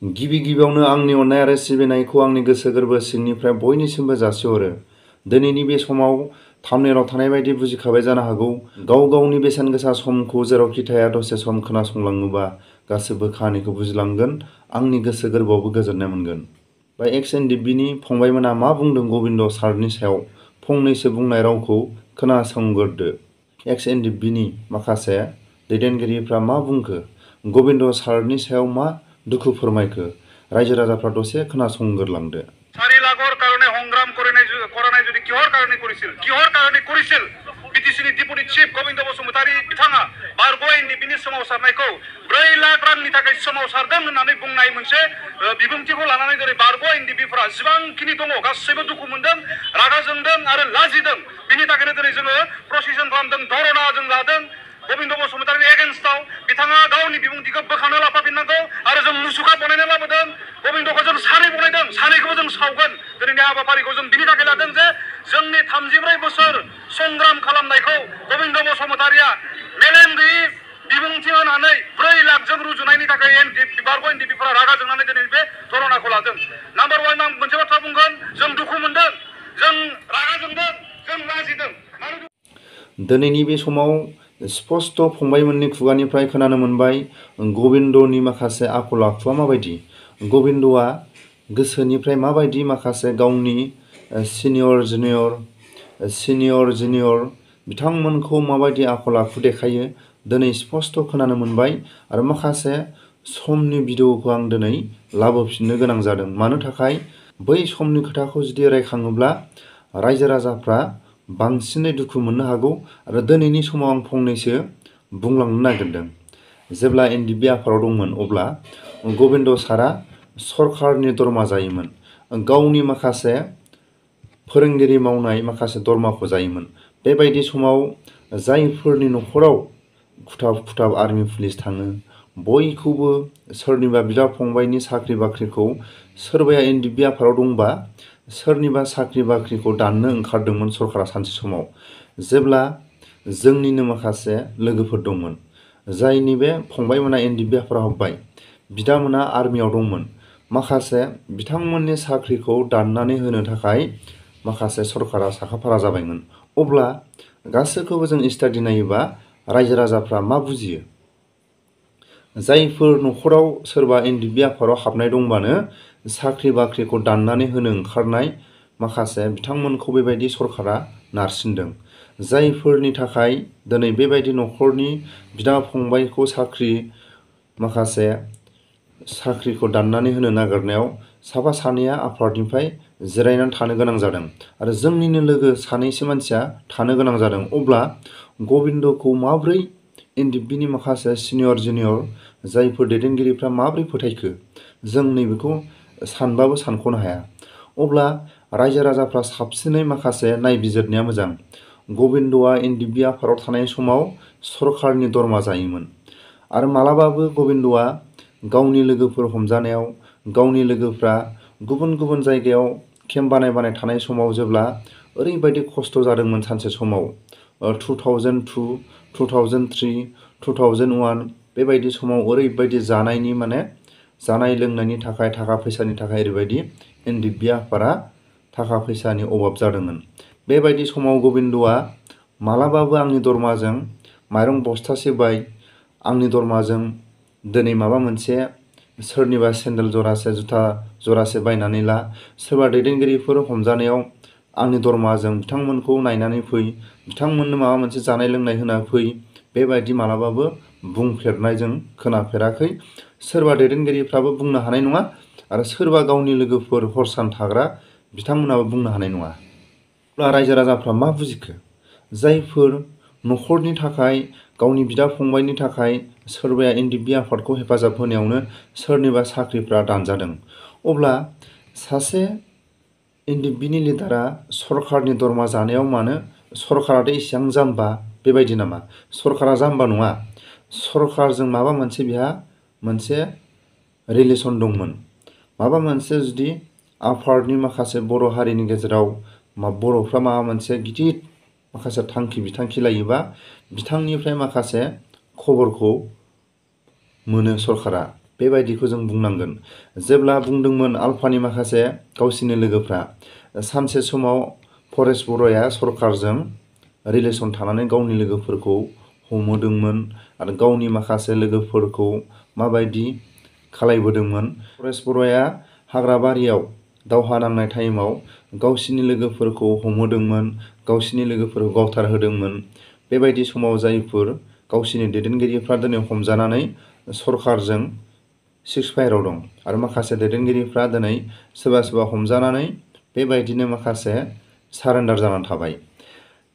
गिबि गिबियावनो आंनि अननाय आरो सिबिनायखौ आंनि गोसो गोरबो सिंनिफ्राय बयनिसिमबो जासिहरो। दिनैनि बे समाव थाम्बनेलाव थानाय बायदि बुजिखाबाय जानो हागौ। गाव गावनि बेसेन गोसा समखौ जेरावखि थाया दसे सम खोनासंलाङोबा गासैबो खाहानिखौ बुजिलांगोन, आंनि गोसो गोरबोआवबो गोजोननाय मोनगोन। बा XNDBनि फंबायमोना मा बुंदों गबिन्द सारनि सायाव फंनैसो बुंनाय रावखौ खोनासंग्रोदो। XNDBनि माखासे दैदेनगिरिफ्रा मा बुंखो, गबिन्द सारनि सायाव मा दुखु फोरमायखो, रायजो राजाफ्रा दसे खोनासंग्रोलांदो। 4 লাখৰ কাৰণে সংগ্ৰাম কৰা নাই যদি কিহৰ কাৰণে কৰিছিল বিটিচিनि ডিপুটি চিফ গবিন্দ বসুমतारी बिथाङा बारग' एनडिबिनि सोमावसारनायखौ 4 लाख रांनि थाखाय सोमावसारदों होननानै बुंनाय मोनसे बिबुंथिखौ लानानै दिनै बारग' एनडिबिफोरा जिबांखिनि दङ गासैबो दुखु मोनदों, रागा जोंदों आरो लाजिदों। बिनि थाखायनो दिनै जोङो प्रसिसन खालामदों, धरना जों लादों गबिन्द बसुमतारीनि एगेन्स्टआव। बिथाङा गावनि बिबुंथिखौ बोखांना लाफाफिननांगौ आरो जों मुसुखा बनायना लाबोदों। गबिन्दखौ जों सानै बनायदों, सानैखौबो जों सावगोन। दिनैनि हाबाफारिखौ जों बिनि थाखाय लादों जे जोंनि 34 बोसोर संग्राम खालामनायखौ गबिन्द बसुमतारीया मेलेम गैयि बिबुंथि होनानै 4 लाखजों रुजुनायनि थाखाय बारग' एनडिबिफोरा रागा जोंनानै दिनै बे धरनाखौ लादों। नाम्बार 1 आं मोनसे बाथ्रा बुंगोन, जों दुखु मोनदों, जों रागा जोंदों, जों लाजिदों। दिनैनि बे समाव स्पष्ट फंबायमोननि खुगानिफ्राय खोनानो मोनबाय गबिन्दनि माखासे आखल आखुआ माबायदि, गबिन्दआ गोसोनिफ्राय माबायदि माखासे गावनि सिनियर जुनियर बिथांमोनखौ माबायदि आखल आखु देखायो दिनै स्पष्ट खोनानो मोनबाय। आरो माखासे समनि भिडिअखौ आं दिनै लाबोफिननो गोनां जादों। मानो थाखाय बै समनि खोथाखौ जुदि रायखाङोब्ला रायजो राजाफ्रा बांसिनै दुखु मोननो हागौ। आरो दिनैनि समाव आं फंनैसो बुंलांनो नागिरदों। जेब्ला एनडिबि आफादाव दंमोन अब्ला गबिन्द सारा सरकारनि दरमा जायोमोन, गावनि माखासे फोरोंगिरि मावनाय माखासे दरमाखौ जायोमोन। बेबायदि समाव जायफोरनि न'खराव खुथाब आर्मि पुलिस थाङो, बयखौबो सोरनिबा बिदा फंबायनि साख्रि बाख्रिखौ सोरबाया एनडिबि आफादाव दंबा सोरनिबा साख्रि बाख्रिखौ दाननो ओंखारदोंमोन सरकारा सानसे समाव। जेब्ला जोंनिनो माखासे लोगोफोर दंमोन, जायनि बे फंबायमोना एनडिबि आफादाव हाबबाय, बिदामोना आर्मियाव दंमोन, माखासे बिथांमोननि साख्रिखौ दाननानै होनो थाखाय माखासे सरकारा साखाफारा जाबायमोन। अब्ला गासैखौबो जों स्टाडि नायोबा रायजो राजाफ्रा मा बुजियो, जायफोर न'खराव सोरबा एनडिबि आफादाव हाबनाय दंबानो साख्रि बाख्रिखौ दाननानै होनो ओंखारनाय माखासे बिथांमोनखौ बेबायदि सरकारा नारसिनदों। जायफोरनि थाखाय दिनै बेबायदि न'खरनि बिदा फंबायखौ माखासे साख्रिखौ दाननानै होनो नागिरनायाव साफा सानैया आफादनिफ्राय जिरायनानै थानो गोनां जादों आरो जोंनिनो लोगो सानैसो मानसिया थानो गोनां जादों। अब्ला गबिन्दखौ माब्रै एनडिबिनि माखासे सिनियर जुनियर जायफोर दैदेनगिरिफ्रा माब्रै फोथायखो, जों नैबेखौ सानबाबो सानख'नो हाया। अब्ला रायजो राजाफ्रा साबसिनै माखासे नायबिजिरनाया मोजां। गबिन्दआ एनडिबि आफादाव थानाय समाव सरकारनि दरमा जायोमोन आरो मालाबाबो गबिन्दआ गावनि लोगोफोर हमजानायाव, गावनि लोगोफ्रा गुबुन गुबुन जायगायाव केम्प बानाय थानाय समाव जेब्ला ओरैबायदि खस्थ' जादोंमोन सानसे समाव 2002, 2003, 2001 बेबायदि समाव ओरैबायदि जानाय लोंनायनि थाखाय, थाखा फैसानि थाखाय ओरैबायदि एनडिबि आफादा थाखा फैसानि अभाब जादोंमोन। बेबायदि समाव गबिन्दआ मालाबाबो आंनि दरमाजों माइरं बस्थासे बाय, आंनि दरमाजों दिनै माबा मोनसे सोरनिबा सेन्देल जरासे, जुथा जरासे बायनानै ला, सोरबा दैदेनगिरिफोर हमजानायाव आंनि दरमाजों बिथांमोनखौ नायनानै फै, बिथांमोननो माबा मोनसे जानाय लोंनाय होना फै, बेबायदि मालाबाबो बुंफेरनाय जों खोनाफेराखै। सोरबा दैदेनगिरिफ्राबो बुंनो हानाय नङा आरो सोरबा गावनि लोगोफोर हर सान थाग्रा बिथांमोनाबो बुंनो हानाय नङा। अब्ला रायजो राजाफ्रा मा बुजिखो, जायफोर न'खरनि थाखाय, गावनि बिदा फंबायनि थाखाय सोरबाया एनडिबि आफादखौ हेफाजाब होनायावनो सोरनिबा साख्रिफ्रा दानजादों। अब्ला सासे एनडिबिनि लिडारा सरकारनि दरमा जानायाव मानो, सरकाराथ' इसेबां जाम्बा बेबायदि नामा? सरकारा जाम्बा नङा। सरकारजों माबा मोनसे बिहा मोनसे रिलेसन दंमोन। माबा मोनसे जुदि आफादनि माखासे बर' हारिनि गेजेराव बर'फ्रा माबा मोनसे गिदिर माखासे थांखि बिथांखि लायोबा बिथांनिफ्राय माखासे खबरखौ मोनो सरकारा। बेबायदिखौ जों बुंनांगोन। जेब्ला बुंदोंमोन आलफानि माखासे गावसिनि लोगोफ्रा सानसे समाव परेश बर'आ सरकारजों रिलेसन थानानै गावनि लोगोफोरखौ हमहोदोंमोन आरो गावनि माखासे लोगोफोरखौ माबायदि खालायबोदोंमोन। परेश बर'आ हाग्राबारियाव दावहा नांनाय टाइमाव गावसिनि लोगोफोरखौ हमहोदोंमोन, गावसिनि लोगोफोरखौ गावथारहोदोंमोन। बेबायदि समाव जायफोर गावसिनि दैदेनगिरिफ्रा दिनै हमजानानै सरकारजों सिक्स फायाराव दं आरो माखासे दैदेनगिरिफ्रा दिनै सोरबा हमजानानै बेबायदिनो माखासे सारेन्डार जानानै थाबाय।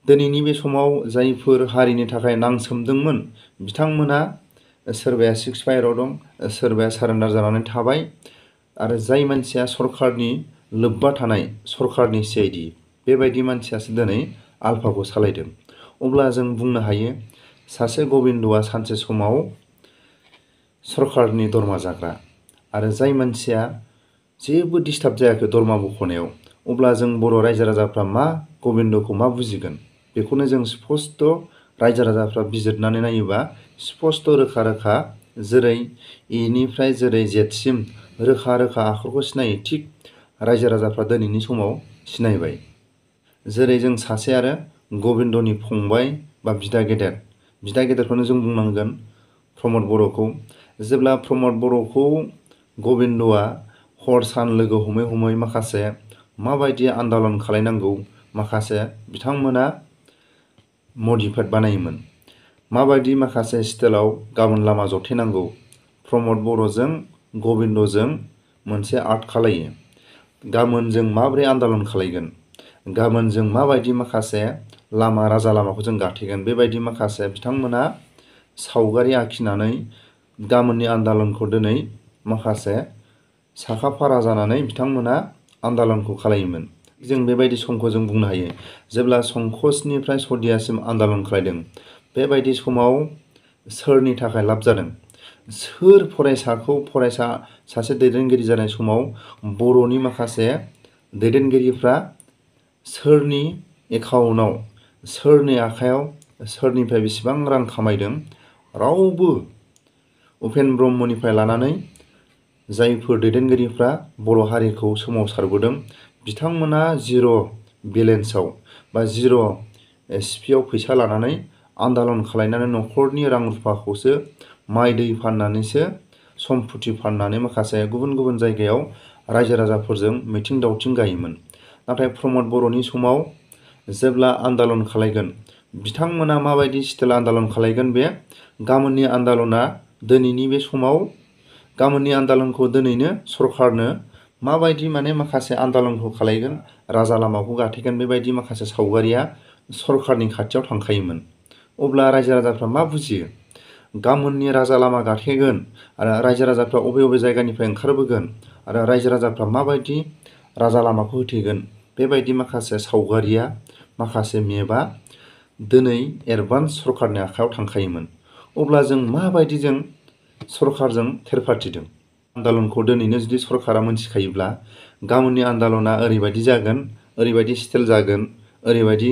दिनैनि बे समाव जायफोर हारिनि थाखाय नांसोमदोंमोन बिथांमोना सोरबाया सिक्स फायाराव दं, सोरबाया सारेन्डार जानानै थाबाय आरो जाय मानसिया सरकारनि लोब्बा थानाय सरकारनि CID बेबायदि मानसियासो दिनै आलफाखौ सालायदों। अब्ला जों बुंनो हायो सासे गबिन्दआ सानसे समाव सरकारनि दरमा जाग्रा आरो जाय मानसिया जेबो डिस्टार्ब जायाखै दरमा बख'नायाव, अब्ला जों बर' रायजो राजाफ्रा मा गबिन्दखौ मा बुजिगोन? बेखौनो जों स्पस्ट रायजो राजाफ्रा बिजिरनानै नायोबा स्पस्ट रोखा रोखा जेरै इनिफ्राय जेरै जेडसिम रोखा रोखा आखरखौ सिनायो, थिग रायजो राजाफ्रा दिनैनि समाव सिनायबाय। जेरै जों सासे आरो गबिन्दनि फंबाय बा बिदा गेदेरखौनो जों बुंनांगोन प्रमद बर'खौ। जेब्ला प्रमद बर'खौ गबिन्दआ हर सान लोगो हमै हमै माखासे माबायदि आन्दालन खालायनांगौ माखासे बिथांमोना मडिफाइड बानायोमोन। माबायदि माखासे स्टाइलाव गाबोन लामा जथेनांगौ प्रमद बर'जों गबिन्दजों मोनसे आर्ट खालायो। गाबोन जों माबोरै आन्दालन खालायगोन, गाबोन जों माबायदि माखासे लामा राजा लामाखौ जों गाथेगोन, बेबायदि माखासे बिथांमोना सावगारि आखिनानै गाबोननि आन्दालनखौ दिनै माखासे साखाफारा जानानै बिथांमोना आन्दालनखौ खालायोमोन। जों बेबायदि समखौ जों बुंनो हायो जेब्ला संकसनिफ्राय सदियासिम आन्दालन खालायदों। बेबायदि समाव सोरनि थाखाय लाब जादों? सोर फरायसा सासे दैदेनगिरि जानाय समाव बर'नि माखासे दैदेनगिरिफ्रा सोरनि एकाउन्टआव, सोरनि आखायाव, सोरनिफ्राय बेसेबां रां खामायदों? रावबो उपेन ब्रह्मनिफ्राय लानानै जायफोर दैदेनगिरिफ्रा बर' हारिखौ सोमावसारबोदों बिथांमोना जिर' बेलेन्सआव बा जिर' सिपिआव फैसा लानानै आन्दालन खालायनानै न'खरनि रां रुफाखौसो माइ दै फाननानैसो सम्पति फाननानै माखासे गुबुन गुबुन जायगायाव रायजो राजाफोरजों मिथिं दावथिं गायोमोन। नाथाय प्रमद बर'नि समाव जेब्ला आन्दालन खालायगोन बिथांमोना माबायदि स्टाइल आन्दालन खालायगोन, बे गाबोननि आन्दालना दिनैनि बे समाव गाबोननि आन्दालनखौ दिनैनो सरकारनो माबायदि माखासे आन्दालनखौ खालायगोन, राजा लामाखौ गाथेगोन, बेबायदि माखासे सावगारिया सरकारनि खाथियाव थांखायोमोन। अब्ला रायजो राजाफ्रा मा बुजियो? गाबोननि राजा लामा गाथेगोन आरो रायजो राजाफ्रा अबे जायगानिफ्राय ओंखारबोगोन आरो रायजो राजाफ्रा माबायदि राजा लामाखौ होथेगोन, बेबायदि माखासे सावगारिया माखासे मेपआ दिनै एडभान्स सरकारनि आखायाव थांखायोमोन। अब्ला जों माबायदि जों सरकारजों थेरफाथिदों? आन्दालनखौ दिनैनो जुदि सरकारा मोनथिखायोब्ला गाबोननि आन्दालना ओरैबायदि जागोन, ओरैबायदि स्टाइल जागोन, ओरैबायदि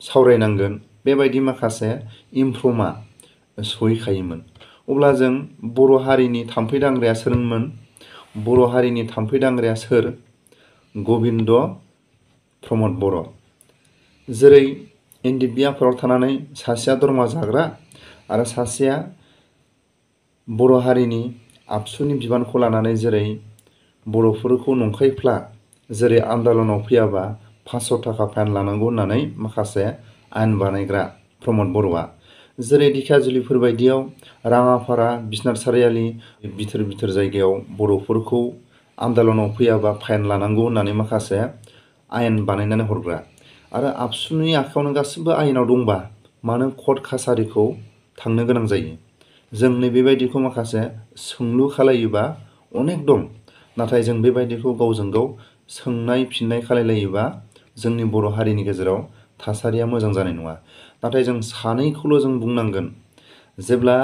सावरायनांगोन, बेबायदि माखासे इनफर्मा सहैखायोमोन। अब्ला जों बर' हारिनि थाम्फै दांग्राया सोरमोन? बर' हारिनि थाम्फै दांग्राया सोर? गबिन्द प्रमद बर'। जेरै एनडिबिआरफोराव थानानै सासेया दरमा जाग्रा आरो सासेया बर' हारिनि आबसुनि बिबानखौ लानानै जेरै बर'फोरखौ नंखायफ्ला जेरै आन्दालनाव फैयाबा 500 थाखा फाइन लानांगौ होननानै माखासे आयेन बानायग्रा प्रमद बर'आ, जेरै दिखियाजुलिफोर बायदियाव राङापारा, बिसनाथ सारियालि बिथोर जायगायाव बर'फोरखौ आन्दालनाव फैयाबा फाइन लानांगौ होननानै माखासे आयेन बानायनानै हरग्रा आरो आबसुनि आखायावनो गासिबो आयेनाव दंबा मानो कर्ट कासारिखौ थांनो गोनां जायो? जों नैबेबायदिखौ माखासे सोंलु खालायोबा अनेक दं, नाथाय जों बेबायदिखौ गावजों गाव सोंनाय फिननाय खालायलायोबा जोंनि बर' हारिनि गेजेराव थासारिया मोजां जानाय नङा। नाथाय जों सानैखौल' जों बुंनांगोन, जेब्ला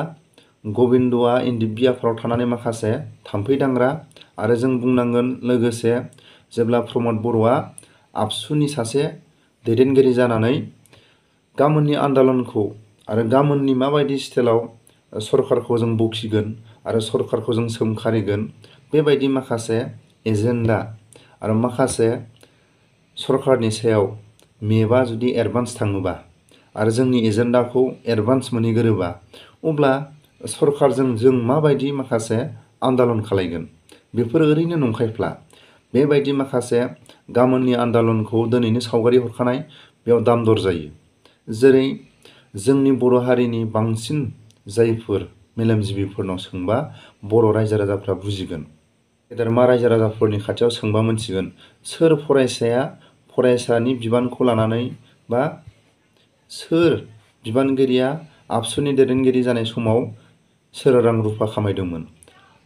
गबिन्दआ एनडिबिआरफोराव थानानै माखासे थाम्फै दांग्रा आरो जों बुंनांगोन लोगोसे जेब्ला प्रमद बर'आ आबसुनि सासे दैदेनगिरि जानानै गाबोननि आन्दालनखौ आरो गाबोननि माबायदि स्टाइलाव सरकारखौ जों बखिगोन आरो सरकारखौ जों सोमखारिगोन बेबायदि माखासे एजेन्डा आरो माखासे सरकारनि सायाव मेपआ जुदि एडभान्स थाङोबा आरो जोंनि एजेन्डाखौ एडभान्स मोनहैगोरोबा अब्ला सरकारजों जों माबायदि माखासे आन्दालन खालायगोन बेफोर ओरैनो नंखायफ्ला बेबायदि माखासे गाबोननि आन्दालनखौ दिनैनो सावगारि हरखानाय बेयाव दाम दर जायो जेरै जोंनि बर' हारिनि बांसिन जायफोर मेलेमजिबिफोरनाव सोंबा बर' रायजो राजाफ्रा बुजिगोन गेदेरमा रायजो राजाफोरनि खाथियाव सोंबा मोनथिगोन सोर फरायसाया फरायसानि बिबानखौ लानानै बा सोर बिबानगिरिया आबसुनि दैदेनगिरि जानाय समाव सोर रां रुफा खामायदोंमोन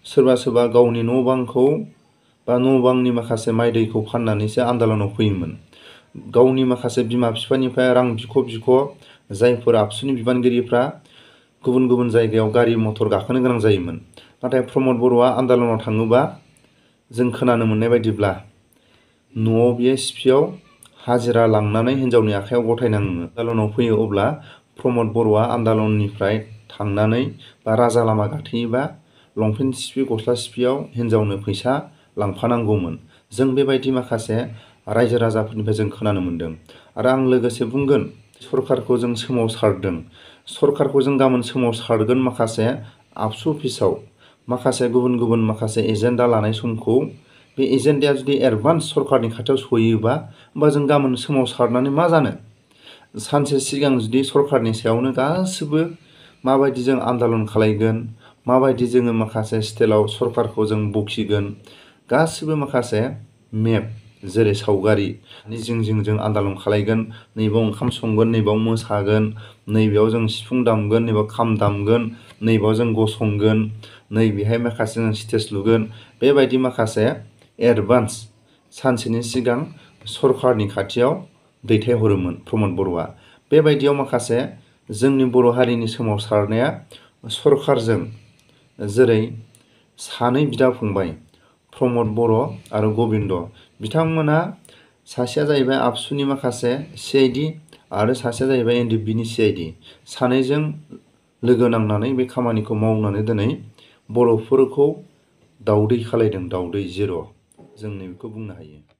सोरबा सोरबा गावनि न' बांखौ बा न' बांनि माखासे माइ दैखौ फाननानैसो आन्दालनाव फैयोमोन गावनि माखासे बिमा बिफानिफ्राय रां बिख' जायफोर आबसुनि बिबानगिरिफ्रा गुबुन गुबुन जायगायाव गारि मटर गाखोनो गोनां जायोमोन नाथाय प्रमद बर'आ आन्दालनाव थाङोबा जों खोनानो मोननाय बायदिब्ला न'आव बियो सिपियाव हाजिरा लांनानै हिन्जावनि आखायाव गथायनाङो आन्दालनाव फैयो अब्ला प्रमद बर'आ आन्दालननिफ्राय थांनानै बा राजा लामा गाथेयोबा लंपेन्ट सिपि गस्ला सिपियाव हिन्जावनो फैसा लांफानांगौमोन जों बेबायदि माखासे रायजो राजाफोरनिफ्राय जों खोनानो मोन्दों आरो आं लोगोसे बुंगोन सरकारखौ जों सोमावसारदों सरकारखौ जों गाबोन सोमावसारगोन माखासे आबसु अफिसाव माखासे गुबुन गुबुन माखासे एजेन्डा लानाय समखौ बे एजेन्डाया जुदि एडभान्स सरकारनि खाथियाव सहैयोबा होमबा जों गाबोन सोमावसारनानै मा जानो सानसे सिगां जुदि सरकारनि सायावनो गासिबो माबायदि जों आन्दालन खालायगोन माबायदि जोङो माखासे स्टाइलाव सरकारखौ जों बखिगोन गासिबो माखासे मेप जेरै सावगारि जिं जिं जों आन्दालन खालायगोन नैबाव ओंखाम संगोन नैबाव मोसागोन नैबेयाव जों सिफुं दामगोन नैबाव खाम दामगोन नैबाव जों गसंगोन नैबेहाय माखासे जों स्टेज लुगोन बेबायदि माखासे एडभान्स सानसेनि सिगां सरकारनि खाथियाव दैथायहरोमोन प्रमद बर'आ बेबायदियाव माखासे जोंनि बर' हारिनि सोमावसारनाया सरकारजों जेरै सानै बिदा फंबाय प्रमद बर' आरो गबिन्द बिथांमोना सासेया जाहैबाय आबसुनि माखासे CID आरो सासेया जाहैबाय NDBनि CID सानैजों लोगो नांनानै बे खामानिखौ मावनानै दिनै बर'फोरखौ दावदै खालायदों दावदै जिर' जों नैबेखौ बुंनो हायो।